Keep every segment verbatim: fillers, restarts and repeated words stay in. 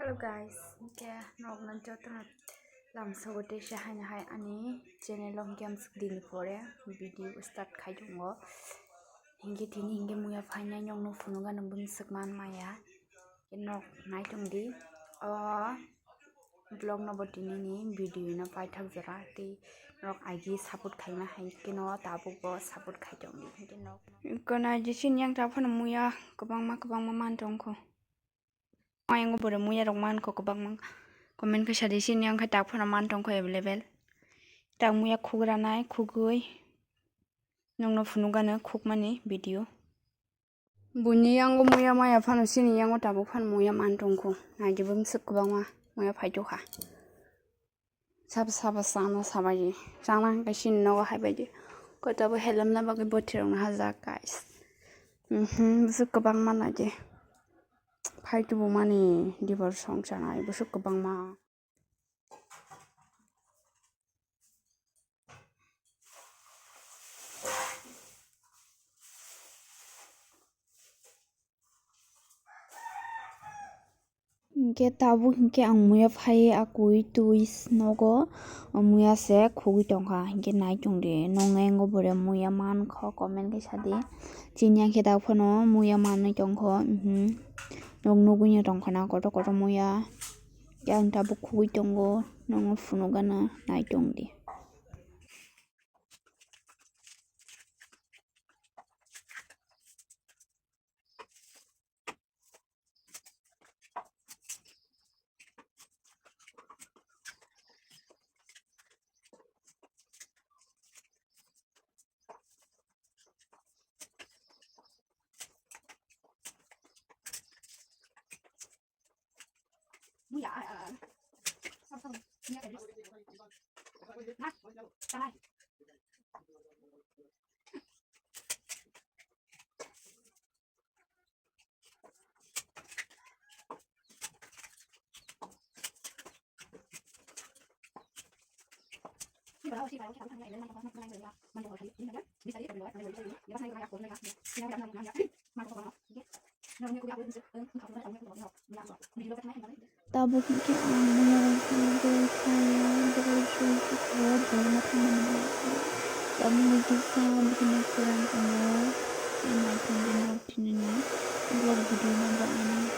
Hello guys, hingke norokno jotono lamsogo tei se haino hai ani channel o hingke amswk dini pore video start khai tongo. Hingke tini hingke muya phainai nokno phunukgano bumswk man maya. Hingke norok nai tongdi o vlog no bo tini ni video no paithak jora tei norok agi support khaima hai khe no tabuk bo support khai tongdi hingke norok. Gana jisini yang ta phano muya kwbangma kwbangma man tongkho. Ayang bore muya rok man kho kwbangma comment khe sadi sini yang khe tak phano man tongkho available. Tak muya khugra nai khugui nokno phunukgano khukmani video. Buini yango muya maya phano sini yango tabuk phano muya man tongkho. Naidi bumswk kwbangma muya phaitokha. Sabo sabo chana sabaidi. Chana hwnkhe chini nogo haibaidi. Kotabo helamna bagwi bothirokno hajak guys. Mhm, bwswk kwbangma naidi. Phaitubumani dibor song chanai bwswk kwbangma. Hingke tabuk hingke ang muya phai akui twi nogo muya se khugui tongkha hingke nai tongdi nong engo bore muya mankho comment khe sadi chini yang khe tabuk phano muya manwi tongkho mhm nok nugui no tongkha na kotor kotor muya yang tabuk khugui tongo nongo phunukgana nai tongdi. Tabuk hingke ang muya rok ni bwrwi kaya bwrwi sui sukha borma thangmani bagwi. Tabuk ni kisa bini kwrang tongo. Tei naithok ni nok thinini vlog video no bagmani.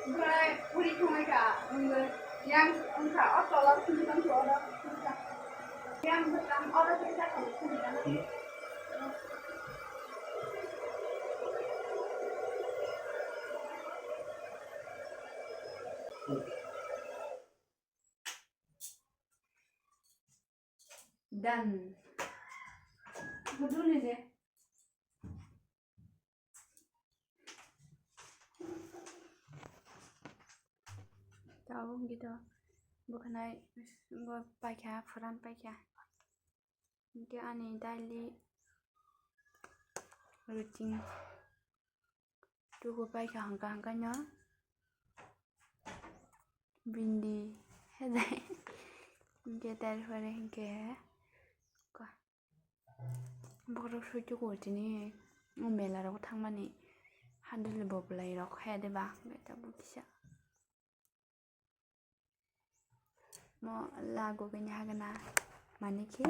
Omprai puri thungai ka, wngwi yang wngkha, o tola thwngwi tongkha, oro thwngkha. Yang bwtang oro thwngkha, thwngwi tongkha. Done. Buduni je. Tabuk hingke to bwkhanai bo paikha, phuran paikha. Hingke ani daily routine. Tuku paikha hangka hangka no bindi hedai hingke tarpore hingke ka borok soi tuku tini o mela rogo thangmani handle bo bwlai rok hede ba hingke tabuk kisa. Mo lago gini hagana mani khe,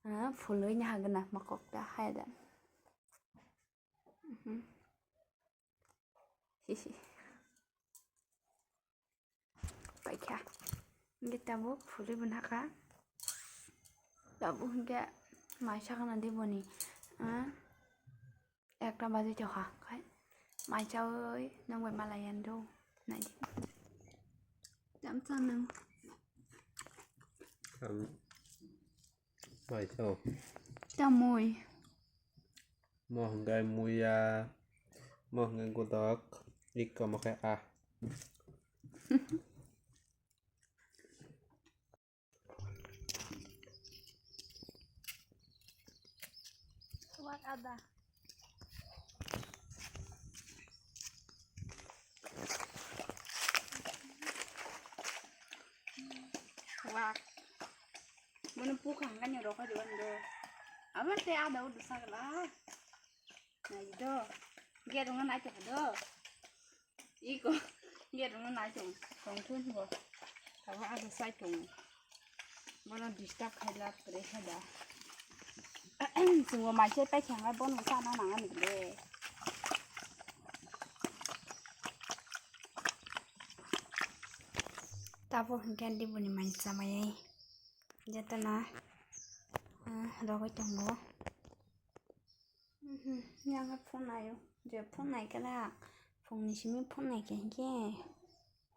ah, phulwi ni hagana makok ta hai da. Mhm. Hihi. Hingke tabuk phuri bo naka. Tabuk hingke mai sakana di boni, ah, ekta baji tokha. Khai mai chawi nang bai malai yan do. Nai di. Jam cha nang. Am, mai chao. Tamoi. Mo hingke muya, mo hingke godok, ikko mo khe a. Wak ada. Wak. Mano pukang kan yo rokha juan do. Abar te ada udah sagala. Nah, itu. Dia dengan aja do. Iko, dia dong nai tong, tong thun bo. Tamo ado sai tong. Bono disturb khai la pre kha da. Chungo mai se tai khang bono sa na nang ani le. Tabo hingke di boni mai chamai. Jatana, ah, rogoi tongo. Mhm, yang phone naio. Je phone nai khe na, phone ni simi phone nai khe hinkhe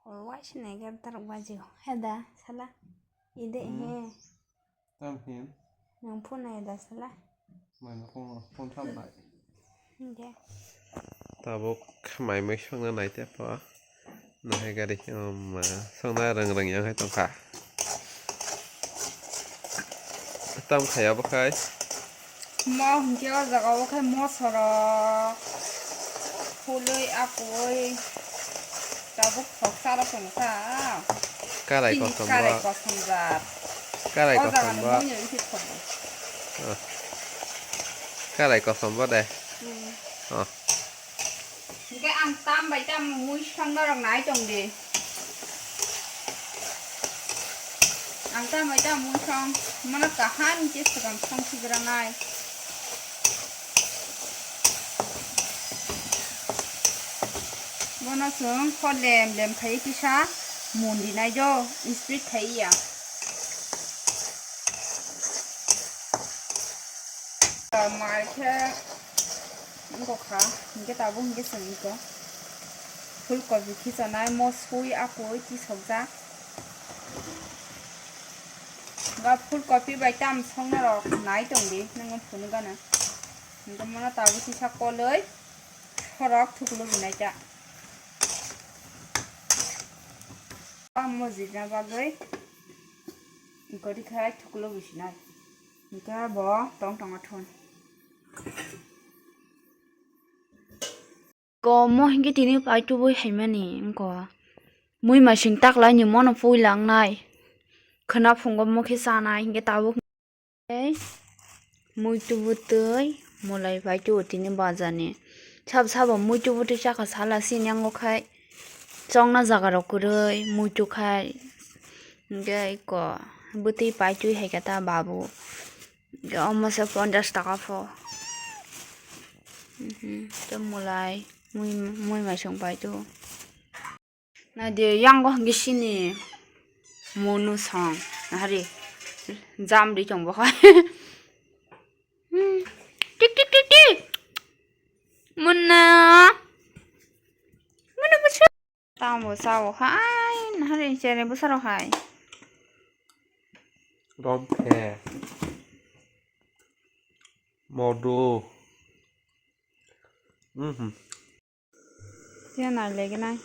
hor waisa nai khe darok baji o. He da, sala. Ide Hmm. he. Tam hin. Nang phone nai da, sala. Mai na phone, phone tham bai. Hinkhe. Tabuk mai mui songna nai te pho. Nahai gari, oh ma, songna rang rang yang hai tongkha. Tam khaya bo khai. Mo hingke o jaga o khai mosorok, phului, akui, tabuk khoksa rok tongkha. Karai Chini kosom karai bo. Kosom jat. Karai O jaga kosom ni bo. Mui no isi khokbo. Oh. Karai kosom bo de. Hmm. Oh. Hingke ang tam bai tam mui song norok nai tong di. Ang tam bai tam mui song, mano kaham khe swkang song sibranai. Bono chwng kho lem lem khai kisa mundi nai do, split khai ya. Mai khe wngkha, hingke tabuk hingke chwng iko. Phul kopi khichonai, mosui, akoi tisokjak. Ba phul kopi bai tam songna rok nai tongdi, nangma phunuk gana. Hingke mono tabuk kisa koloi, sorok thuklubi nai ta. Ba mojina bagwi, gori khai thuklubi sinai. Hingke bo tong tongo thun. Ko mo hingke tini pai tubui haimani wngko. Mui masing taklaini mono puilangnai. Khwna phungo mo khe chanai hingke tabuk. Tei mui tubu twi mulai pai tubu tini bazar ni. Sabo sabo mui tubu twi chakha sala sini yango khai chongna jaga rok kwrwi mui tukhai. Hingke iko bwtwi pai twi hai khe ta babu. Hingke omo se ponchash taka pho. Mhm, tei mulai mui, mui mai song pai tu. Naidi yango hingke sini munu song. Nahari jam ri chong bo khai. Hmm. Tik, tik, tik, tik. Muna. Muna, muna. Tamo sao hai, nahari chere bwsarok hai. Romkhe. Modu. Mhm. Tei nai leginai.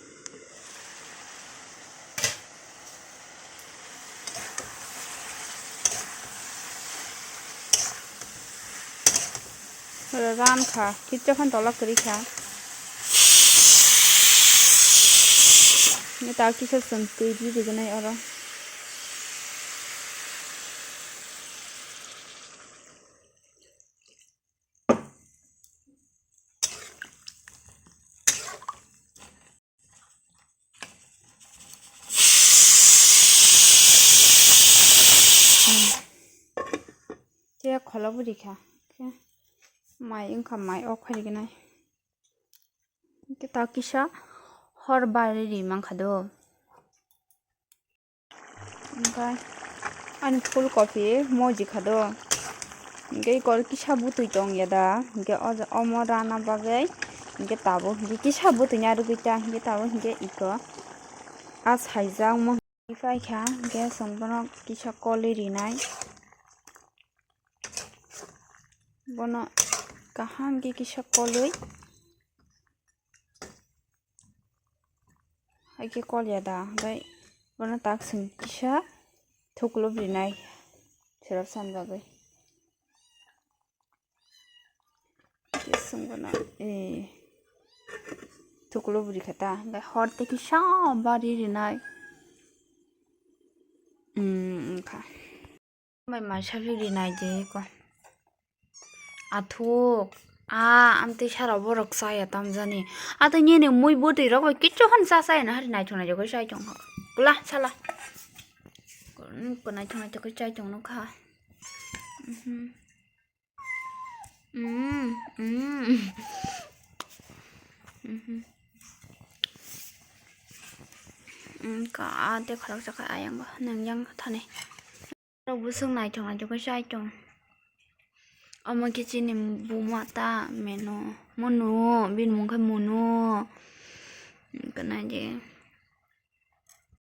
Oro ran kha, kitsa phan tola kwrwi kha. Neta kisa chwng twi di riginai oro. Tei kholo bo rikha, khe mai wngkha, mai off khai rignai. Khe ta kisa hor bari ri mankha do. Hwnkhe ani phul kopi moji kha do. Hwnkhe iko kisa bwtwi tong ya da. Hwnkhe o ja-, omo rana bagwi hwnkhe tabuk hwnkhe kisa bwtwi narwgwi ta hwnkhe tabuk hwnkhe iko a saijak mo hwnkhe paikha hwnkhe chwng bono kisa kolwi rinai. Bono kaham khe kisa kolwi. Hai khe kol ya da, hwnkhe bono tak chwng kisa thuklub rinai, serap san bagwi. Hwnkhe chwng bono, eh, thuklub rikha ta, hwnkhe hor tei kisa bari rinai. Hmm, wngkha. Bai masa phiri nai je ko. Athuk. A, amtwi sara borok chaya tamjani. Ato nini mui bwtwi rok bai kichu hwn cha chaya na hari naithok naithok khe chai tong kha. Pula sala. Ko naithok naithok khe chai tong nukha. Mhm. Mm, mm. Mhm. Mm, ka, a, de kharok chakha ayang ba, nang yang thani. Rok busung naithok naithok khe chai tong. Omo khe chini buma ta menu. Munu, bini mung khe Munu. Kanai je.